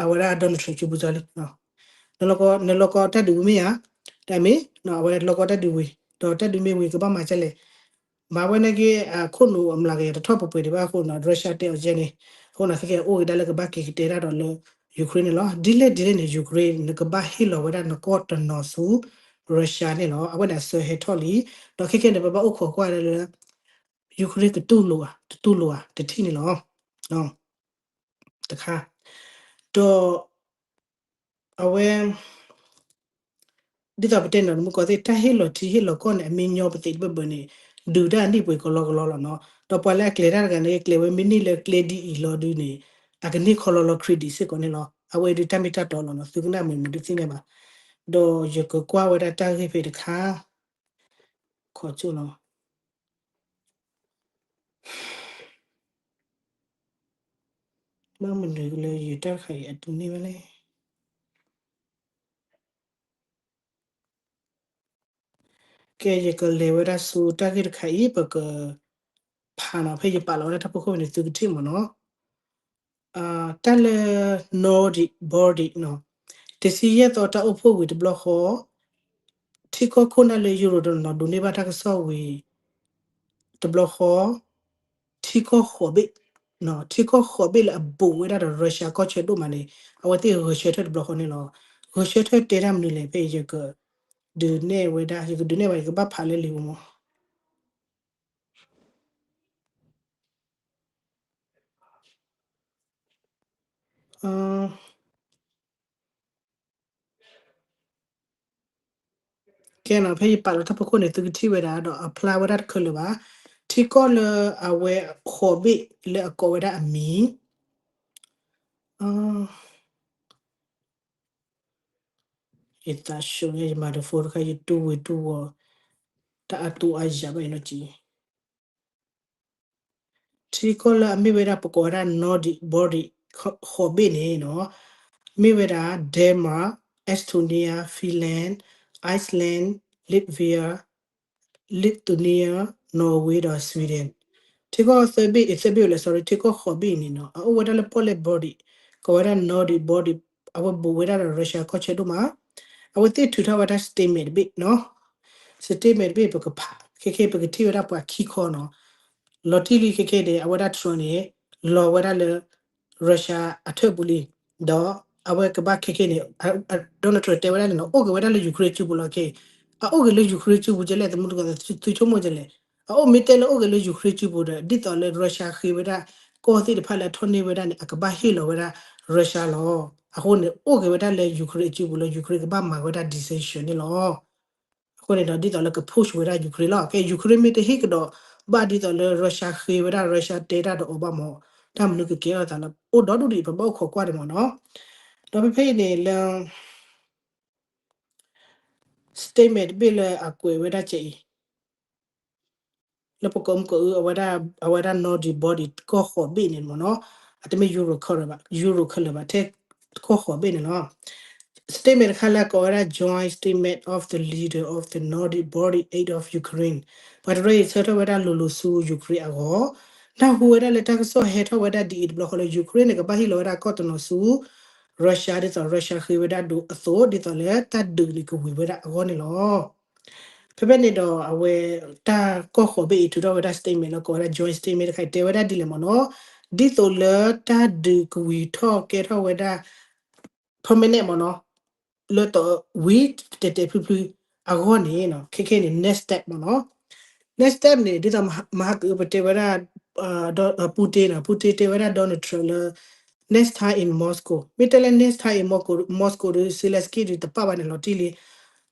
အဝဲဒၣ် Donald Trump စုပူၤစီလံ နလီၢ်ကီတၢ်ဒုးဝံၤမ့ၢ်ဧါ တၢ်မ့ၢ် အဝဲလီၢ်ကီတၢ်ဒုးဝံၤ ဒီးတၢ်ဒုးမ့ၢ်ဝံၤကဘၣ်မၤဒ်လဲၣ် မၤဝဲနာ်က့ အခိၣ်နူာ်အမျးကယၤတထီၣ်ပှဲၤပှဲၤဒံးဘၣ်အဃိနီၤ Russia တဲအီၤကဲန့ၣ် အဃိနီၤ ခဲကဲအိၣ်က့ၤဒၣ်လၢကဘၣ်က့ၤကတဲတၢ်ဒီးလၢ Ukraine န့ၣ်လီၤ ဒ်လဲၣ်ဒ်လဲၣ်န့ၣ် Ukraine နကဘၣ်ဟ့ၣ်လီၤဝဲဒၣ်နကီၢ်တနီၤဆူ Russia န့ၣ်လီၤ အဝဲန့ၣ်အစၢဟဲထီၣ်လံ ဒီးခဲကဲန့ၣ် ပဘၣ်အိၣ်ခိးကွၢ်ဒၣ်လၢ Ukraine ကတူၢ်လိာ်ဧါ တတူၢ်လိာ်ဧါ တထံၣ်န့ၣ်လီၤ တခါ ဒီး အဝဲ ဒ်သိးပတဲန့ၣ် မုၢ်ကီၢ်သ့ၣ် တၢ်ဟ့ၣ်လီၤထံဟ့ၣ်လီၤကီၢ်န့ၣ် အမ့ၢ်ညီပသ့ၣ်တဘၢဘၢန့ၣ် ဒုးတၢ်နံၣ်ပှဲၤကလီကလီလီၤနီၤ ဒီးပှၤလၢအကျဲၤတၢ်တဂၤန့ၣ် ကျဲၤဝဲမ့ၢ်န့ၢ်လၢကျဲဒ်အံၤလီၤဒုးန့ၣ် အကန့ၢ်ခီလီၤလီၤ credit စ့ၢ်ကီးန့ၣ်လီၤ အဝဲဒုးတၢ်မ့ၢ်တၢ်တီလီၤနီၤ သုကနၣ်မုာ်မုာ်ဒုးသ့ၣ်ညါဘၣ် ဒီးယကကွၢ်ဝဲဒၣ်တၢ်ဂ့ၢ်ဖဲတခါ ခီကၠိလီၤ ဘၣ်မနုၤလၢယတၢ်တခါအံၤအတုၤန့ၢ်ဝဲလဲၣ် ကဲ ယကလဲၤဝဲဒၣ်ဆူတၢ်ဂ့ၢ်တခါအံၤ ပက ဖးနီၤ ဖဲယပာ်လီၤဝဲဒၣ်တၢ်ဖီခိၣ်န့ၣ် သုကထံၣ်မ့ၢ်နီၤ တၢ်လၢ Nordic Baltic နီၤ တဆံယဲၢ်သီတၢ်အိၣ်ဖှိၣ်ဝံၤတဘျီဃီ, ထံကီၢ်ခိၣ်နၢ်လၢယူရိၤတနီၤဒိးန့ၢ်ဘၣ်တၢ်ကစီၣ်ဝံၤ တဘျီဃီ, ထံကီၢ်ဃိးဘ့ၣ်, ထံကီၢ်ဃိးဘ့ၣ်လၢအဘူးဝဲဒၣ်ဒီး Russia ကီၢ်ဆၢဒိၣ်မးန့ၣ် အဝဲသ့ၣ်ဂဲၤဆၢထၢၣ်တဘျီဃီန့ၣ်လီၤ. ဂဲၤဆၢထၢၣ်တဲတၢ်မနုၤလဲၣ် ဖဲအံၤယက ဒုးနဲၣ်ဝဲဒၣ် ယကဒုးနဲၣ်ဝဲ ယကဘၣ်ဖးလၢလံာ်ပူၤမး. ကဲနီၤ ဖဲယပာ်လီၤတၢ်ဖီခိၣ်န့ၣ် သုကထံၣ်ဝဲဒၣ်ဒီးအဖျါဝဲဒၣ်တခဲလၢာ်ဘၣ်. ထံကီၢ်လၢအဝဲဃိးဘ့ၣ်လၢအကိးဝဲဒၣ်အမံၤ ယသးဆူညါ ယမၤတဖိတခါ ယတူၢ်ဝံၤတူၢ်ဝီၤ တၢ်အတူၢ်အါယၤဘၣ်အံၤနီၤကံ ထံကီၢ်လၢအမ့ၢ်ဝဲဒၣ်ပကိးဝဲဒၣ် Nordic body ဃိးဘ့ၣ်န့ၣ်နီၤ မ့ၢ်ဝဲဒၣ် Denmark, Estonia, Finland, Iceland, Latvia, Lithuania, Norway ဒီး Sweden. ထံကီၢ်သၢဘ့ၣ် သၢဘ့ၣ်ဝဲလဲၣ် sorry ထံကီၢ်ဃိးဘ့ၣ်အံၤန့ၣ်နီၤ အအိၣ်ဝဲဒၣ်လၢပီၣ်လဲၣ် body ကိးဝဲဒၣ် Nordic body အဝဲဘူးဝဲဒၣ်ဒီး Russia ကီၢ်ဆၢဒိၣ်မး အဝဲသ့ၣ်ထုးထီၣ်ဝဲဒၣ် statement တဘ့ၣ်နီၤ statement တဘ့ၣ်ပကဖး ခဲခဲပကထံၣ်ဝဲဒၣ်ပှၤခံခီနီၤ လီၤတံၢ်လံခဲခဲန့ၣ် အဝဲဒၣ် Trump န့ၣ် လီၤဝဲဒၣ်လၢ Russia အထၢၣ်ပူၤလံ ဒီးအဝဲကဘၣ်ခဲခဲန့ၣ် Donald Trump တဲဝဲဒၣ်န့ၣ်နီၤ အိၣ်က့ၤဝဲဒၣ်လၢ Ukraine စုပူၤလီၤခဲ အအိၣ်က့ၤလၢ Ukraine စုပူၤကဲလဲၣ် သမူတကိးသုဆိကမိၣ်ကဲလဲၣ် အအိၣ်မ့ၢ်တဲလၢအိၣ်က့ၤလၢ Ukraine စုပူၤဒီး ဒ်သိးလၢ Russia ဃ့ဝဲဒၣ်ကီၢ်သ့ၣ်တဖၣ်လၢအထီၣ်န့ၢ်ဝဲဒၣ်န့ၣ် အကဘၣ်ဟ့ၣ်လီၤဝဲဒၣ် Russia လီၤ. အဃိန့ၣ် အိၣ်က့ၤဝဲဒၣ်လၢ Ukraine စုပူၤလၢ Ukraine ကဘၣ်မၤဝဲဒၣ် decision န့ၣ်လီၤ. အဃိန့ၣ်ဒီး ဒ်သိးလၢက push ဝဲဒၣ် Ukraine လီၤ. ကဲ Ukraine မ့ၢ်တဟ့ၣ်ကဒီးဘၣ်ဒ်သိးလၢ Russia ဃ့ဝဲဒၣ် Russia တဲတၢ်ဒီးအီၤဘၣ်မး တၢ်မနုၤကကဲထီၣ်သးလၢ အိၣ်ဒီဒူၣ်ဒံး ပဘၣ်အိၣ်ခိးကွၢ်န့ၣ်မးနီၤ. ဒီးဖဲဖဲအံၤန့ၣ်လၢ statement တဘ့ၣ်လၢအကွဲးဝဲဒၣ်ကဲအံၤ လၢပကိးမုၢ်ကိးအု အဝဲဒၣ် Nordic body ကီၢ်ဃိးဘ့ၣ်န့ၣ်မးနီၤ အတမ့ၢ် Euro ခဲလၢာ်ဘၣ် Euro ခဲလၢာ်ဘၣ် ထဲကီၢ်ဃိးဘ့ၣ်န့ၣ်လီၤ. statement တခါလၢအကိးဝဲဒၣ် joint statement of the leader of the Nordic body aid of Ukraine ပှၤတရၢအံၤဆၢထၢၣ်ဝဲဒၣ်လိၤလိၤဆူ Ukraine အဂီၢ် နၢ်ဟူဝဲဒၣ်လၢတၢ်ကစီၣ်ဟဲထီၣ်ဝဲဒၣ်ဒ်အံၤတဘျီဃီလၢ Ukraine န့ၣ် ကဘၣ်ဟ့ၣ်လီၤဝဲဒၣ်ကီၢ်တနီၤဆူ Russia ဒ်သိး Russia ဃ့ဝဲဒၣ်ဒိအသိး ဒ်သိးလၢတၢ်ဒုးန့ၣ်ကဝံၤဝဲဒၣ်အဂီၢ်န့ၣ်လီၤ. ဖဲဖဲန့ၣ်ဒီးအဝဲ တၢ်ကီၢ်ဃိးဘ့ၣ်အံၤထုးထီၣ်ဝဲဒၣ် statement လၢကိးဝဲဒၣ် joint statement တခါအံၤ တဲဝဲဒၣ်ဒ်လဲၣ်မးနီၤ ဒ်သိးလၢတၢ်ဒုးကဝံၤထီၣ်ကဲထီၣ်ဝဲဒၣ် permanent မးနီၤ လၢတဝံၤတဲာ်တဲာ်ဖျုးဖျုးအဂီၢ်န့ၣ် ခဲခဲန့ၣ် next step မးနီၤ next step န့ၣ် ဒ်သိးမဟါကအုပတဲဝဲဒၣ် Putin နီၤ Putin တဲဝဲဒၣ် Donald Trump လၢ next time in Moscow မ့ၢ်တဲလၢ next time in Moscow Moscow ဒီး Zelensky ဒီးတပာ်ဘၣ်န့ၣ်လီၤတံၢ်လံ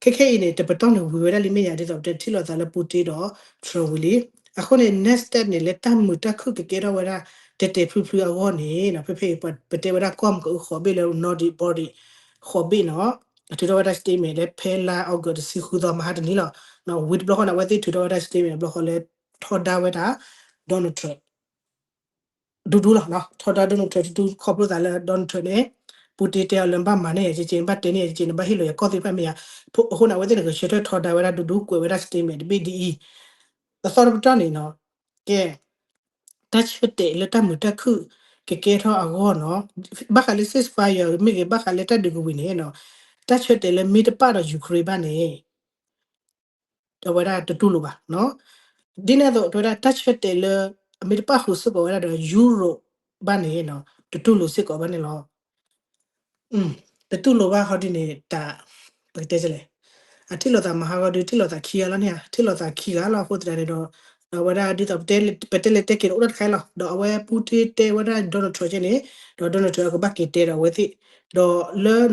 ခဲခဲအံၤန့ၣ် တပတီၢ်န့ၣ်ဝံၤဝဲဒၣ်လံမ့ၢ်ယါ ဒ်သိးပတဲထံၣ်လိာ်သးလၢ Putin ဒီး Trump ဝံၤလံ အဃိန့ၣ် next step န့ၣ် လၢတၢ်မုာ်တၢ်ခုၣ်ကကဲထီၣ်ဝဲဒၣ် တဲာ်တဲာ်ဖျုးဖျုးအဂီၢ်န့ၣ် ဖဲဖဲအံၤ ပတဲဝဲဒၣ်ကီၢ်မုၢ်ကအုဃိးဘ့ၣ်လၢ Nordic body ဃိးဘ့ၣ်နီၤ အထုးထီၣ်ဝဲဒၣ် statement လၢဖဲလါ August တဆံဃုသီမဟါတနံၤလီၤ ဝံၤတဘျီဃီန့ၣ် အဝဲသ့ၣ်ထုးထီၣ်ဝဲဒၣ် statement တဘျီဃီလၢ ထီဒါဝဲဒၣ် Donald Trump ဒူဒူလီၤ ထီဒါ Donald Trump ဒူဒူ ခီဖျိသးလၢ Donald Trump န့ၣ် Putin တဲအီၤလၢ နဘၣ်မၤန့ၢ်ယၤကက့ နဘၣ်တဲန့ၢ်ယၤကက့ နဘၣ်ဟ့ၣ်လီၤယၤကီၢ်သ့ၣ်တဖၣ်မ့ၢ်ယါ အဃိန့ၣ် အဝဲသ့ၣ်န့ၣ် ဂဲၤဆၢထၢၣ်ထီဒါဝဲဒၣ်ဒူဒူ ကွဲးဝဲဒၣ် statement တဘ့ၣ်ဒ်အံၤ အသီတပတီၢ်န့ၣ်နီၤ ကဲ တၢ်ဆၢတဲာ်လၢတၢ်မုာ်တၢ်ခုၣ်ကကဲထီၣ်အဂီၢ်နီၤ ဘၣ်ဃးလၢ ceasefire မ့ၢ်ဂ့ၤ ဘၣ်ဃးလၢတၢ်ဒုးကဝံၤန့ၣ်နီၤ တၢ်ဆၢတဲာ်လၢမ့ၢ်တပာ်ဒီး Ukraine ဘၣ်န့ၣ် အဝဲဒၣ်တတူၢ်လိာ်ဘၣ်နီၤ ဒ်န့ၣ်အသိး တဲဝဲဒၣ်တၢ်ဆၢတဲာ်လၢ အမ့ၢ်တပာ်ဃုာ်စ့ၢ်ကီးဝဲဒၣ်ဒီး Europe ဘၣ်န့ၣ်နီၤ တတူၢ်လိာ်စ့ၢ်ကီးဘၣ်န့ၣ်လီၤ တတူၢ်လိာ်ဘၣ်ဃီဒ်န့ၣ် တၢ် ပကတဲလဲၣ် အထံၣ်လိာ်သးမဟါဂီၤဒုး ထံၣ်လိာ်သးခံဂၤလီၤန့ၣ် ထံၣ်လိာ်သးခံဂၤလီၤ အဃိသတးန့ၣ်ဒီး အဝဲဒၣ်ဒ်သိး ပတဲလဲၤတဲက့ၤဒီးအိၣ်ဒၣ်တခါအံၤလီၤ ဒီးအဝဲ Putin တဲဝဲဒၣ် Donald Trump ကဲန့ၣ် ဒီး Donald Trump အကဘၣ်က့ၤတဲဒီးအဝဲသ့ၣ် ဒီးလၢ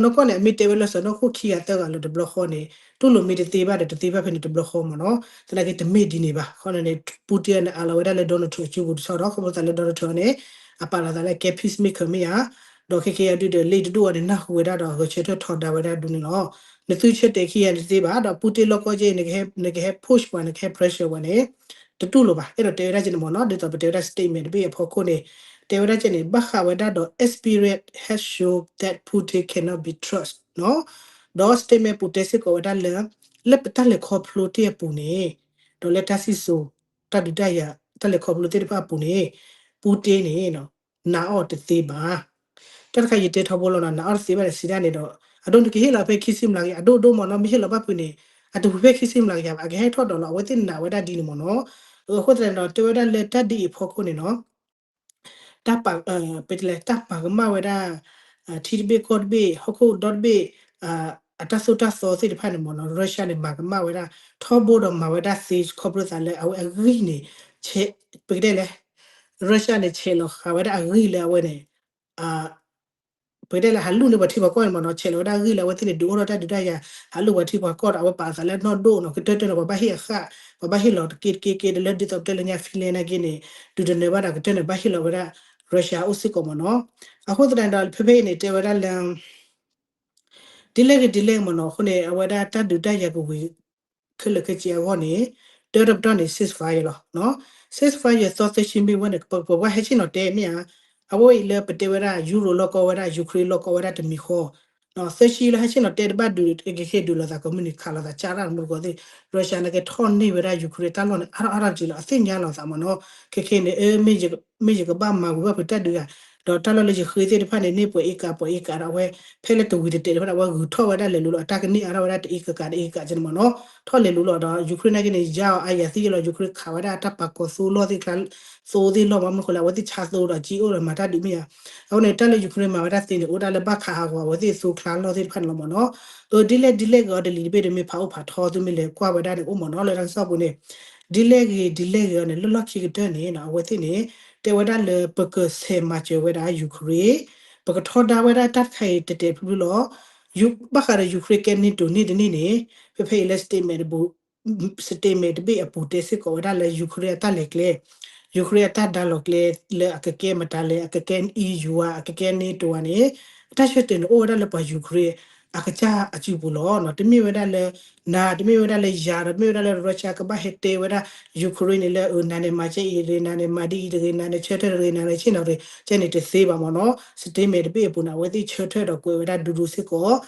နီၢ်ကီၢ်န့ၣ် အမ့ၢ်တဲဝဲလၢစီၤနီၢ်ခိၣ်ခံဂၤသၢဂၤလၢတဘျီဃီန့ၣ် တူၢ်လိာ်မ့ၢ်တသ့ဘၣ်ဒီးတသ့ဘၣ်ဖဲန့ၣ်တဘျီဃီမ့ၢ်နီၤ သနာ်က့တမ့ၢ်ဒ်န့ၣ်ဘၣ် ခီန့ၣ် Putin န့ၣ် အးလီၤဝဲဒၣ်လၢ Donald Trump အစုပူၤတဆီဒီး ခီဖျိသးလၢ Donald Trump န့ၣ် အပာ်လီၤသးလၢကဲ peacemaker မ့ၢ်ယါ ဒီးခဲကဲအံၤဒုးဒီး လၢတဒူၣ်အီၤန့ၣ် နၢ်ဟူဝဲဒၣ်ဒီးဂဲၤဆၢထၢၣ်ထီဒါဝဲဒၣ်ဒ်န့ၣ်လီၤ နသုဆၢတဲာ်ခံဂၤန့ၣ်တသ့ဘၣ် ဒီး Putin လီၢ်ကီၢ်ကဲအံၤ နကဟဲ push ပှၤ နကဟဲ pressure ပှၤန့ၣ် တတူၢ်လိာ်ဘၣ် အဲၣ်ဒိးတဲဝဲဒၣ်ကဲန့ၣ်မ့ၢ်နီၤ ဒ်သိးပတဲဝဲဒၣ် statement တဘ့ၣ်အဖီခိၣ်န့ၣ် တဲဝဲဒၣ်ကဲန့ၣ် ဘၣ်ဃးဝဲဒၣ်ဒီး experience has shown that Putin cannot be trust နီၤ ဒီး statement ပူၤတဲစ့ၢ်ကီးဝဲဒၣ်လၢ လၢပတၢ်လဲၤခီဖျိတ့ၢ်အပူၤန့ၣ် ဒီးလၢတၢ်စံၣ်စိၤ တၢ်ဒုးတၢ်ယၤ တၢ်လဲၤခီဖျိသ့ၣ်တဖၣ်အပူၤန့ၣ် Putin န့ၣ် နာ်အီၤတသ့ဘၣ် တၢ်တခါယတဲထီဘိလီၤနီၤ နာ်အီၤတသ့ဘၣ်ဒီးစံးဒၣ်န့ၣ်ဒီး အဒိန့ၣ်ကဟ့ၣ်လီၤဖဲခံဆံမျးကယၤ အဒိၣ်ဒိၣ်မ့ၢ်နီၤ မ့ၢ်ဟ့ၣ်လီၤဘၣ်ဖုးန့ၣ် အတဝံၤဖဲခံဆံမျးကယၤဘၣ် အကဟဲထီၣ်ဒီးလီၤ အဝဲသ့ၣ်နာ်ဝဲဒၣ်ဒ်န့ၣ်မ့ၢ်နီၤ. အဃိသတးန့ၣ်ဒီး တဲဝဲဒၣ်လၢတၢ်ဒ်အံၤအဖီခိၣ်န့ၣ်နီၤ တၢ်ပာ် ပတဲလဲၣ် တၢ်မၤကမၣ်ဝဲဒၣ် ထံတဘ့ၣ်ကီၢ်တဘ့ၣ် ဟီၣ်ခိၣ်ဒီတဘ့ၣ် အတၢ်သိၣ်တၢ်သီသ့ၣ်တဖၣ်န့ၣ်မ့ၢ်နီၤ Russia န့ၣ် မၤကမၣ်ဝဲဒၣ် ထီဘိဒီးမၤဝဲဒၣ်သ့ ခီဖျိသးလၢအဝဲအဂံၢ်န့ၣ် ပကတဲလဲၣ် Russia န့ၣ် ဆဲးလီၤဃာ်ဝဲဒၣ်အဂံၢ်လၢအဝဲန့ၣ် ပကတဲလဲၣ် ဟးလူၢ်န့ၢ်ပှၤထံပှၤကီၢ်န့ၣ်မ့ၢ်နီၤ ဆဲးလီၤဝဲဒၣ်အဂံၢ်လၢအဝဲသ့ၣ်န့ၣ် ဒုးအိၣ်ထီၣ်တၢ်ဒုးတၢ်ယၤ ဟးလူၢ်ပှၤထံပှၤကီၢ်ဒီး အဝဲပာ်အသးလၢနီၢ်ဒိၣ်နီၤ ကတၢၢ်တၢၢ်န့ၣ် ပှၤဘၣ်ဟ့ၣ်အဃၣ် ပှၤဘၣ်ဟ့ၣ်လီၤတက့တက့တက့ တလၢဒ်သိးပတဲလၢညါ Finland နာ်က့န့ၣ် ဒုးတနၢၤဘၣ်ဒီး ကတၢၢ်န့ၣ် ဘၣ်ဟ့ၣ်လီၤဝဲဒၣ် Russia အိၣ်စ့ၢ်ကီးမ့ၢ်နီၤ. အဃိသတးန့ၣ်ဒီး ဖဲဖဲအံၤန့ၣ် တဲဝဲဒၣ်လၢ ဒ်လဲၣ်ဂ့ၤဒ်လဲၣ်မ့ၢ်နီၤ အဃိန့ၣ် အဝဲဒၣ်တၢ်ဒုးတၢ်ယၤကဝံၤ ခဲလၢာ်ခဲဆ့အဂီၢ်န့ၣ် တၢတပတီၢ်န့ၣ် ceasefire လီၤ. ceasefire သီသၢဆံမ့ၢ်ဝဲန့ၣ် ပပှၤဟဲဆ့ၣ်နီၤတဲမ့ၢ်ဧါ, အဝဲအံၤလၢပတဲဝဲဒၣ် Europe လီၢ်ကီၢ်ဝဲဒၣ် Ukraine လီၢ်ကီၢ်ဝဲဒၣ်တမံၤဃီ သၢဆံလၢဟဲဆ့ၣ်နီၤတဲတဘၣ်ဒုး ကက့ၤဒုးလိာ်သး communist ခးလိာ်သး ကၢ်ရၣ်မုၢ်တကိးသ့ၣ် Russia န့ၣ်က့ၤထီၣ်န့ၢ်ဝဲဒၣ် Ukraine တၢ်လီၢ်န့ၣ် အါထီၣ်အါထီၣ်တက့ၢ်လီၤ အသ့ၣ်ညါလိာ်သးမ့ၢ်နီၤ. ခဲခဲန့ၣ် မ့ၢ်ယကဘၣ်မၤဝံၤဘၣ်ဖုးတၢ်ဒုးယၤ, ဒီးတၢ်လီၢ်လၢယဃ့သ့ၣ်တဖၣ်န့ၣ် န့ၢ်ပှဲၤအ့ကၤပှဲၤအ့ကၤဒီး အဝဲ ဖဲလၢတဝံၤတတဲာ်တဖၣ်န့ၣ် အဝဲဂုၤထီၣ်ဝဲဒၣ်လဲၤလူၤလီၤ အတၢ်ကန့ၢ်အါထီၣ်ဝဲဒၣ်တအ့ကကၤတအ့ကကၤန့ၣ်မ့ၢ်နီၤ. ထီၣ်လဲၤလူၤလီၤဒီး Ukraine နာ်က့န့ၣ် ယါအီၤအါယၤသံယလီၤ Ukraine ခးဝဲဒၣ်တၢ်ပာ်ကီၤသိလီၢ်သ့ၣ်ချါ သိသ့ၣ်လီၢ်မ့ၢ်မနုၤဃိလဲၣ် အဝဲသ့ၣ်ဆါသိဒီးကံအိၣ်ဒီးမၤတၢ်ဒုးမ့ၢ်ယၤ. အဃိန့ၣ် တၢ်လၢ Ukraine မၤဝဲဒၣ်သ့န့ၣ် အိၣ်ဒၣ်လၢဘၣ်ခးဟးဂီၤ အဝဲသ့ၣ်သိချါလီၢ်သ့ၣ်တဖၣ်န့ၣ်လီၤမ့ၢ်နီၤ. အၢ ဒ်လဲၣ်ဒ်လဲၣ်ဂ့ၤအီၤ တလံၤတဘ့ၣ်ဒီးမ့ၢ်ဖးအိၣ်ဖးထီ သုမ့ၢ်လဲၤကွၢ်ဝဲဒၣ်န့ၣ် အိၣ်မ့ၢ်နီၤ လၢတၢ်ကစီၣ်ပူၤန့ၣ် ဒ်လဲၣ်ဂ့ၤဒ်လဲၣ်ဂ့ၤအီၤန့ၣ် လၢလီၢ်ခံကတၢၢ်န့ၣ် အဝဲသ့ၣ်န့ၣ် တဲဝဲဒၣ်လၢပကဆဲးမၤစၢၤဝဲဒၣ် Ukraine ပကထီဒါဝဲဒၣ်တၢ်တခါအံၤတဲာ်တဲာ်ဖျုဖျုလီၤ. ဘၣ်ဃးဒီး Ukraine ကဲ NATO န့ၢ်တန့ၢ်န့ၣ် ဖဲဖဲအံၤလၢ statement တဘိ statement တဘ့ၣ်အပူၤတဲစ့ၢ်ကီးဝဲဒၣ်လၢ Ukraine အတၢ်လဲၤကျဲ Ukraine အတၢ်ဒါလီၤကျဲ လၢအကကဲမတၤလဲၣ် အကကဲ EU ဧါ အကကဲ NATO ဧါန့ၣ် အတၢ်ဆၢတဲာ်န့ၣ်အိၣ်ဝဲဒၣ်လၢပှၤ Ukraine အကစၢ်အစုပူၤလီၤ. တမ့ၢ်ဝဲဒၣ်လၢ နၤ တမ့ၢ်ဝဲဒၣ်လၢယၤဒီး တမ့ၢ်ဝဲဒၣ်လၢ Russia ကဘၣ်ဟဲတဲဝဲဒၣ် Ukraine န့ၣ်လၢ နၤန့ၣ်မၤကဲအံၤတဂ့ၤ နၤန့ၣ်မၤဒ်အံၤတဂ့ၤ နၤန့ၣ်ဆၢထၢၣ်တဂ့ၤ နၤန့ၣ်ဆ့ၣ်နီၤတဂ့ၤ ကဲန့ၣ်တသ့ဘၣ်မ့ၢ်နီၤ. statement တဘ့ၣ်အပူၤန့ၣ် အဝဲသ့ၣ်ဆၢထၢၣ်ဒီးကွဲးဝဲဒၣ်ဒူဒူစ့ၢ်ကီး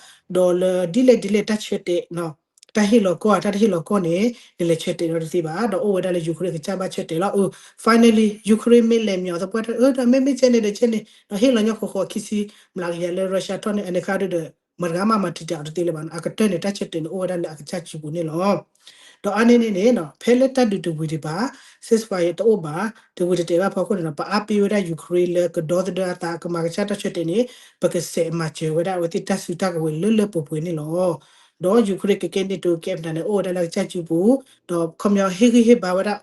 ဒီးလၢဒ်လဲၣ်ဒ်လဲၣ်တၢ်ဆၢတဲာ် တၢ်ဟ့ၣ်လီၤကီၢ် တၢ်တဟ့ၣ်လီၤကီၢ်န့ၣ် နလဲၤဆၢတဲာ်ဒီးတသ့ဘၣ် ဒီးအိၣ်ဝဲဒၣ်လၢ Ukraine ကစၢ်ဘၣ်ဆၢတဲာ်လီၤ. အ finally Ukraine မ့ၢ်လဲၤမ့ၢ်အီၤသပှၢ်တၢၢ် ဒီးမ့မ့ၢ်ကဲန့ၣ်ဒီးကဲန့ၣ် ဒီးဟ့ၣ်လီၤညီဃီဃီခံဆံမျးကယၤလၢ Russia ထီၣ်န့ၣ် အန့ၣ်ခါဒီး မတၤဂၤမးမၤတံာ်တာ်အီၤတသ့လၢၤဘၣ်နီၤ. အကတၢၢ်န့ၣ် တၢ်ဆၢတဲာ်န့ၣ်အိၣ်ဝဲဒၣ်လၢအကစၢ်စုပူၤန့ၣ်လီၤ. ဒီးအါန့ၢ်န့ၣ်န့ၣ် ဖဲလၢတၢ်ဒုးတဝံၤဒံးဘၣ် ceasefire တအိၣ်ဘၣ် တဝံၤတတဲာ်ဘၣ်ဖီခိၣ်န့ၣ်ဒီး ပအါပ့ၤဝဲဒၣ် Ukraine လၢကဒီသဒၢအသး ကမၤကစၢ်တၢ်ဆၢတဲာ်န့ၣ် ပကဆဲးမၤစၢၤဝဲဒၣ်အဝဲသ့ၣ်တၢ်စုတၢ်ကဝဲၤလၢလၢပှဲၤပှဲၤန့ၣ်လီၤ. ဒီး Ukraine ကကဲ NATO ကဲမတၤန့ၣ် အိၣ်ဝဲဒၣ်လၢအကစၢ်စုပူၤ ဒီးခီပညီဟ့ၣ်ဂံၢ်ဟ့ၣ်ဘါဝဲဒၣ်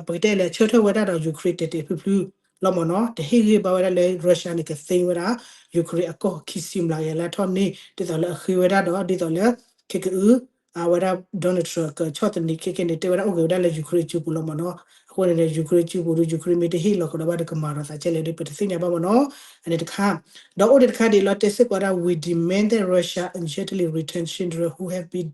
ပကတဲလဲၣ် ဆၢထၢၣ်ဝဲဒၣ်ဒီး Ukraine တဲာ်တဲာ်ဖျုဖျုလီၤမ့ၢ်နီၤ. တဟ့ၣ်ဂံၢ်ဘါဝဲဒၣ်လၢ Russia န့ၣ် ကသ့ဝဲဒၣ် Ukraine အကီၢ်ခံဆံမျးကယၤလၢအထီၣ်န့ၢ် ဒ်သိးလၢအဃ့ဝဲဒၣ်ဒီး ဒ်သိးလၢ ခဲကအု အဝဲဒၣ် Donald Trump ကဆီၣ်သနံးခဲခဲန့ၣ် တဲဝဲဒၣ်အိၣ်ဂ့ၤဝဲဒၣ်လၢ Ukraine စုပူၤလီၤမ့ၢ်နီၤ. အဃိန့ၣ် Ukraine စုပူၤဒီး Ukraine မ့ၢ်တဟ့ၣ်လီၤကဒီးဘၣ်ဒီး ကမၤဒီးသးကဲလဲၣ်ဒီး ပတသ့ၣ်ညါဘၣ်မ့ၢ်နီၤ. အန့ၣ်တခါ ဒီးအိၣ်ဒံးတခါဒ်အံၤလီၤ တဲစ့ၢ်ကီးဝဲဒၣ် we demand that Russia immediately return children who have been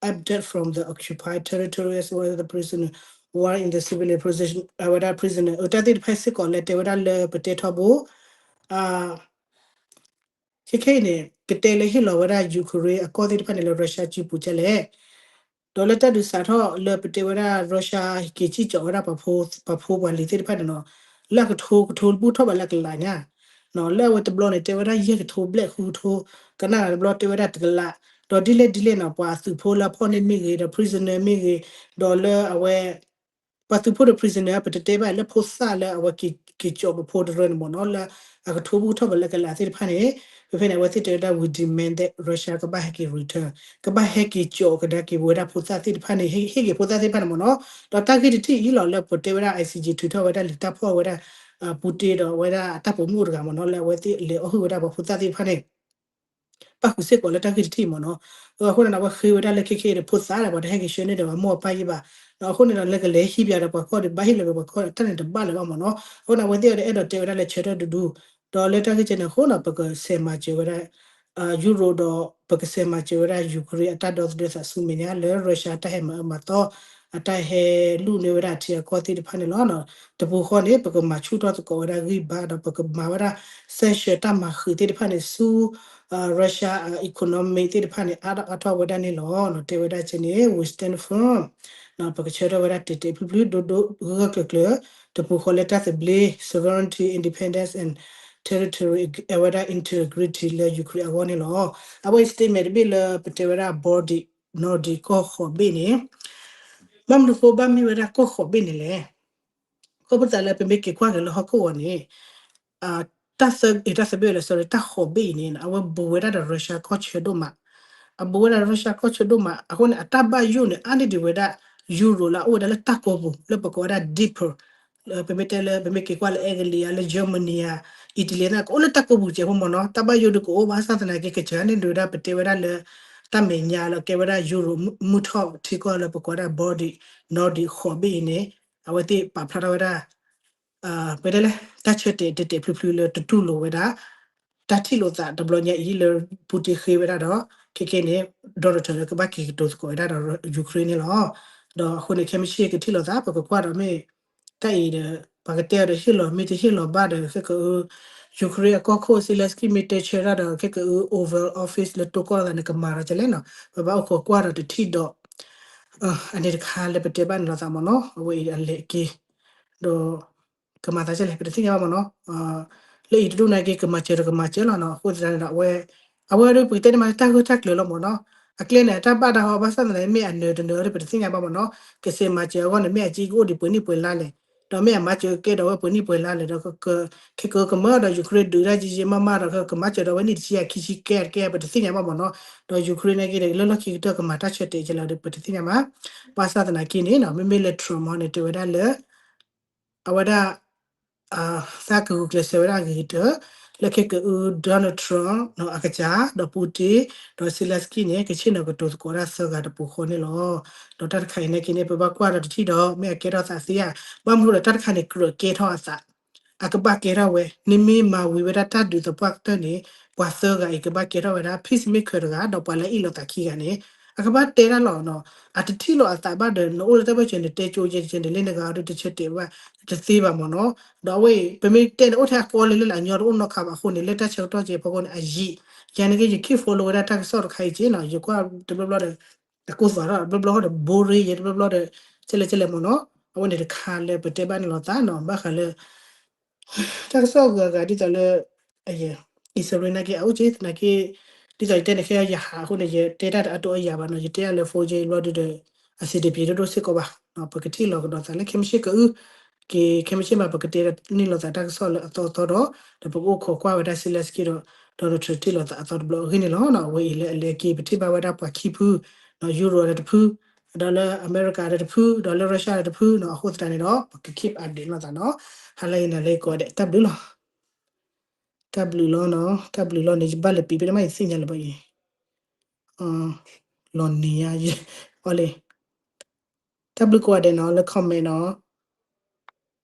abducted from the occupied territories, whether the prisoner while in the civilian prison အဝဲဒၣ် prisoner အတၢ်သ့ၣ်တဖၣ်စ့ၢ်ကီးလၢတဲဝဲဒၣ်လၢပတဲထီဘိ ခဲခဲအံၤန့ၣ် ကတဲလၢဟ့ၣ်လီၤဝဲဒၣ် Ukraine အကီၢ်သ့ၣ်တဖၣ်န့ၣ်လၢ Russia စုပူၤကဲလဲၣ်. ဒီးလၢတၢ်ဒုးစးထီၣ်လၢပတဲဝဲဒၣ် Russia က့ၤစံၣ်ကၠီးဝဲဒၣ် ပှၤဖိပှၤလံၤသ့ၣ်တဖၣ်န့ၣ်နီၤ လၢအကထိကထိတဘူၣ်ထီၣ်ဘၣ်လၢကလးညါ လၢအဝဲတဘျီန့ၣ် တဲဝဲဒၣ်ယဲၢ်ကထိဘျဲၣ်ဃုကထိ ကနၣ်တဘျီတဲဝဲဒၣ်တကလး ဒီးဒ်လဲၣ်ဒ်လဲၣ်နီၤ ပှၤသုးဖိလၢအဖီၣ်န့ၢ်မ့ၢ်ဂ့ၤ ဒီး prisoner မ့ၢ်ဂ့ၤ ဒီးလၢအဝဲ ပှၤသုးဖိဒီး prisoner ပတတဲဘၣ်လၢဖိသၣ်လၢအဝဲက့ၤက့ၤကၠီးပဖိတရၢန့ၣ်မ့ၢ်နီၤ လၢအကထိဘူၣ်ထီၣ်ဘၣ်လၢကလးသ့ၣ်တဖၣ်န့ၣ် ဖဲဖဲန့ၣ် အဝဲသ့ၣ်တဲဝဲဒၣ် we demand that Russia ကဘၣ်ဟဲက့ၤ return ကဘၣ်ဟဲက့ၤကၠီးကဒါက့ၤဝဲဒၣ်ဖိသၣ်သ့ၣ်တဖၣ်န့ၣ် ဟ့ၣ်ဂ့ၤဖိသၣ်သ့ၣ်တဖၣ်န့ၣ်မ့ၢ်နီၤ ဒီးတၢ်ဂ့ၢ်တထံၣ်အံၤလီၤလၢပတဲဝဲဒၣ် ICJ ထုးထီၣ်ဝဲဒၣ်လံာ်တၢ်ဖီၣ်ဝဲဒၣ် Putin ဒီးဝဲဒၣ်တၢ်ပိာ်မုၣ်အိၣ်တဂၤမ့ၢ်နီၤ လၢအဝဲသ့ၣ်လဲၤအီၣ်ဟုၣ်ဝဲဒၣ်ပှၤဖိသၣ်သ့ၣ်တဖၣ်န့ၣ် ပၣ်ဃုာ်စ့ၢ်ကီးလၢတၢ်ဂ့ၢ်တထံၣ်မ့ၢ်နီၤ. အဃိန့ၣ် အဝဲဃ့ဝဲဒၣ်လၢခဲခဲဒီးဖိသၣ်ဒီး ပှၤတဟဲက့ၤဆှၢန့ၢ်ဒီးပှၤမိၢ်ပၢ်ယံၢ်ဘၣ်. အဃိန့ၣ်ဒီး လၢကလဲၤဟံးပၠးဒီးပှၤကီၢ်ဒီး ဘၣ်ဟ့ၣ်လီၤက့ၤပှၤကီၢ်ဒီး တၢ်န့ၣ်တဘၣ်လၢၤဘၣ်မ့ၢ်နီၤ. အဃိန့ၣ် အဝဲသ့ၣ်အီၤဒီးအဲၣ်ဒိးတဲဝဲဒၣ်လၢဆၢထၢၣ်ဒူဒူ ဒီးလၢတၢ်ဂ့ၢ်ကဲန့ၣ်အဃိန့ၣ် ပကဆဲးမၤစၢၤဝဲဒၣ် Europe ဒီး ပကဆဲးမၤစၢၤဝဲဒၣ် Ukraine အတၢ်ဒီသဒၢသးဆူမဲာ်ညါလၢ Russia တၢ်ဟဲမၤအၢမၤသီ အတၢ်ဟဲလူၢ်န့ၢ်ဝဲဒၣ်ထံအကီၢ်သ့ၣ်တဖၣ်န့ၣ်လီၤ. တပူၤဃီန့ၣ် ပကမၤဆူၣ်ထီၣ်သကိးဝဲဒၣ်ဂံၢ်ဘါဒီး ပကမၤဝဲဒၣ် sanction တၢ်မၤဃုာ်သ့ၣ်တဖၣ်န့ၣ် ဆူ Russia economy သ့ၣ်တဖၣ်န့ၣ် အါထီၣ်အါထီၣ်ဝဲဒၣ်န့ၣ်လီၤ. တဲဝဲဒၣ်ကဲန့ၣ် we stand firm ပကဆၢထၢၣ်ဝဲဒၣ်တဲာ်တဲာ်ဖျုဖျု ဒိၣ်ဒိၣ်ဂၢၢ်ဂၢၢ်ကျၢၤကျၢၤ တပူၤဃီလၢတၢ်သဘျ့ sovereignty, independence and territory အဝဲဒၣ် integrity လၢ Ukraine အဂီၢ်န့ၣ်လီၤ. အဝဲ statement တဘ့ၣ်လၢပတဲဝဲဒၣ် Baltic Nordic ကီၢ်ဃိးဘ့ၣ်န့ၣ် ဘၣ်မနုၤဃိဘၣ်မ့ၢ်ဝဲဒၣ်ကီၢ်ဃိးဘ့ၣ်န့ၣ်လဲၣ်. ခီဖျိသးလၢပမ့ၢ်က့ၤကွၢ်က့ၤလၢဟီၣ်ခိၣ်အဂီၢ်န့ၣ် တၢ်သၢ အတၢ်သၢဘ့ၣ်လၢ sorry တၢ်ဃိးဘ့ၣ်အံၤန့ၣ် အဝဲဘူးဝဲဒၣ်ဒီး Russia ကီၢ်ဆၢဒိၣ်မး, အဘူးဝဲဒၣ် Russia ကီၢ်ဆၢဒိၣ်မး အဃိန့ၣ် အတၢ်ဘၣ်ယိၣ်န့ၣ် အါန့ၢ်ဒံးဝဲဒၣ် Europe လၢအအိၣ်ဝဲဒၣ်လၢတၢ်ကိာ်ပူၤ လၢပကိးဝဲဒၣ် deeper ပမ့ၢ်တဲလၢ ပမ့ၢ်က့ၤကွၢ်လၢအဲကလံးဧါ လၢ Germany ဧါ Italy န့ၣ် ကအိၣ်လၢတၢ်ကိာ်ပူၤစဲးဖိမ့ၢ်နီၤ, တၢ်ဘၣ်ယိၣ်ဒုးကအိၣ်ဘၣ်ဆၣ်သနာ်က့ ကစၢ်န့ၣ်ဒုးဝဲဒၣ် ပတဲဝဲဒၣ်လၢ တၢ်မဲာ်ညါလၢကဲဝဲဒၣ် Europe မုၢ်ထီၣ်ထံကီၢ်လၢပကိးဝဲဒၣ် Baltic Nordic ဃိးဘ့ၣ်အံၤန့ၣ် အဝဲသ့ၣ်ပာ်ဖျါထီၣ်ဝဲဒၣ် ပတဲလဲၣ် တၢ်ဆၢတဲာ်တဲာ်တဲာ်ဖျုးဖျုးလၢတတူၢ်လိာ်ဝဲဒၣ် တၢ်ထံၣ်လိာ်သးတဘျီညါအံၤလၢ Putin ဃ့ဝဲဒၣ်ဒီး ခဲကဲန့ၣ် Donald Trump လၢကဘၣ်က့ၤကတိၤသကိးဝဲဒၣ်ဒီး Ukraine န့ၣ်လီၤ. ဒီးအဃိန့ၣ် ခဲမုၢ်ဆ့ၣ်ကထံၣ်လိာ်သး ပကကွၢ်ဒီးမ့ၢ် တၢ်အံၤဒီး ပှၤကတဲအီၤဒီးဟ့ၣ်လီၤမ့ၢ်တဟ့ၣ်လီၤဘၣ်ဒီး ခဲက Ukraine အကီၢ်ခိၣ် Zelensky မ့ၢ်တဲဆၢတၢ်ဒီး ခဲက Oval Office လၢတိၢ်ကီၢ်သးန့ၣ် ကမၤဒီးကလဲၣ်နီၤ ပဘၣ်အိၣ်ခိးကွၢ်ဒီးတထံၣ်ဒီး အန့ၣ်တခါလၢပတဲဘၣ်န့ၣ်လိာ်သးမ့ၢ်နီၤ အဝဲအံၤအလဲၤက့ၤ ဒီး ကမၤသးဒ်လဲၣ် ပတသ့ၣ်ညါဘၣ်မ့ၢ်နီၤ, လၢအံၤတဒူၣ်နာ်က့ ကမၤစၢၤဒီးကမၤစၢၤလီၤနီၤ, အဃိသတးန့ၣ်ဒီး အဝဲ အဝဲဒၣ်ပကတဲန့ၣ်မးတၢ်ဂၢၢ်တၢ်ကျၢၤလီၤမ့ၢ်နီၤ, အကျဲန့ၣ် အတၢ်ဘၣ်တၢ်ဟီဘၣ်ဆၣ်သနာ်က့ မ့ၢ်အနၢၤတနၢၤဒီးပတသ့ၣ်ညါဘၣ်မ့ၢ်နီၤ, ကစဲးမၤစၢၤအဂီၢ်န့ၣ် မ့ၢ်အကကအိၣ်ဒံးပှဲၤနံၣ်ပှဲၤလါလဲၣ်, ဒီးမ့ၢ်အမၤစၢၤကဲဒီးဝဲပှဲၤနံၣ်ပှဲၤလါလဲၣ်, ဒီး ခဲကကမၢဒီး Ukraine ဒုးတၢ်ယံာ်ယံာ်မးမးဒီး ကမၤစၢၤဒီးဝဲနံၣ်တဆံအခံဆံကဲတကဲ ပတသ့ၣ်ညါဘၣ်မ့ၢ်နီၤ, ဒီး Ukraine နာ်က့ဒီး လၢလီၢ်ခံကတၢၢ်ကမၤတၢ်ဆၢတဲာ်ကဲလီၤဒီး ပတသ့ၣ်ညါဘၣ်, ဘၣ်ဆၣ်သနာ်က့န့ၣ်နီၤ မ့မ့ၢ်လၢ Trump န့ၣ် တဲဝဲဒၣ်လၢ အဝဲဒၣ် သးကဂုာ်ကျဲးစၢးဝဲဒၣ်အဂ့ၤကတၢၢ် လၢခဲကအု Donald Trump အကစၢ် ဒီး Putin ဒီး Zelensky န့ၣ် ကဆ့ၣ်နီၤကတိၤသကိးဒၣ်သၢဂၤတပူၤဃီန့ၣ်လီၤ. ဒီးတၢ်တခါအံၤနာ်က့န့ၣ် ပဘၣ်ကွၢ်ဒီးတထံၣ်ဒီး မ့ၢ်အကဲထီၣ်သးသ့ဧါ, ဘၣ်မနုၤဒီးတၢ်တခါန့ၣ် ကြၢးကဲထီၣ်အသး အကဘၣ်ကဲထီၣ်ဝဲ နမ့ၢ်မၤဝံၤဝဲဒၣ်တၢ်ဒုးသပှၢ်ကတၢၢ်န့ၣ် ပှၤသၢဂၤအံၤကဘၣ်ကဲထီၣ်ဝဲဒၣ် peacemaker တဂၤ ဒီးပှၤလၢအ့ၣ်လိာ်သးခံဂၤန့ၣ် အကဘၣ်တဲဒၣ်လီၤနီၤ, အတထံၣ်လိာ်အသးဘၣ်ဒီး နအိၣ်လၢတၢ်ဘၢၣ်စၢၤ နတဲကၠိကဲကဲန့ၣ် လၢနဂၤအီၤဒုးတဆၢတဲာ်ဘၣ် တသ့ဘၣ်မ့ၢ်နီၤ, ဒီးအဝဲအံၤ ပမ့ၢ်တဲန့ၣ် အိၣ်ထဲအကီလၢလၢအညီတအိၣ်နီတခါဘၣ်အဃိန့ၣ် လၢတၢ်ဆၢကတီၢ်ကဲဖီခိၣ်န့ၣ် အယံာ်, ယၤန့ၣ်က့ ယ keep follow ဝဲဒၣ်တၢ်ကစီၣ်တခါအံၤက့နီၤ, ယကွၢ်တဘျီဘျီဒီး အကိၢ်သီထီၣ် တဘျီဘျီဒီး boring ယဲ တဘျီဘျီဒီး ကဲလဲၣ်ကဲလဲၣ်မ့ၢ်နီၤ, အဝဲန့ၣ်တခါလၢပတဲဘၣ်န့ၣ်လိာ်သးနီၤ, ဘၣ်ဃးလၢ တၢ်ကစီၣ်အဂၤဂၤဒ်သိးလၢ အံၣ်စရ့လးနာ်က့ အအိၣ်က့သနာ်က့ ဒ်သိးယတဲန့ၣ် ခဲယဟးအဃိန့ၣ် ယတဲတၢ်တအါတိအါယၤဘၣ်နီၤ, ယတဲတၢ်လၢ phone က့ဘျီဒုဒီး အဆင်တပြေဒိၣ်ဒိၣ်စ့ၢ်ကီးဘၣ်, ပကထံၣ်လိာ်ကဒီးသးလၢခဲမုၢ်ဆ့ၣ်ကအု က့ ခဲမုၢ်ဆ့ၣ်မး ပကတဲန့ၢ်လိာ်သးတၢ်ကစီၣ်လၢအသီသီဒီး ဒီးပကအိၣ်ခိးကွၢ်ဝဲဒၣ် Zelensky ဒီး Donald Trump ထံၣ်လိာ်သးအသီတဘျီအဂ့ၢ်န့ၣ်လီၤ. အဝဲအံၤလၢအလဲၤက့ၤ ပထံၣ်ဘၣ်ဝဲဒၣ်ပှၤခံဖု Europe ဒီးတဖု ဒီးလၢအမဲရကၤဒီးတဖု ဒီးလၢ Russia ဒီးတဖုနီၤ, အဃိသတးန့ၣ်ဒီး ပက keep update လိာ်သးနီၤ, ဟါလၢအံၤနၤလၢကိးဂၤဒဲး တၢ်ဘျုးလီၤ. တၢ်ဘျုးလီၤနီၤ, တၢ်ဘျုးလီၤန့ၣ် ယဘၣ်လဲၤပံးဖဲန့ၣ်မး ယသ့ၣ်ညါလၢၤဘၣ်အံၤ, လီၤနံၤညါယံၤ, အီၤလံ, တၢ်ဘျုးကိးဂၤဒဲးနီၤ လၢ comment နီၤ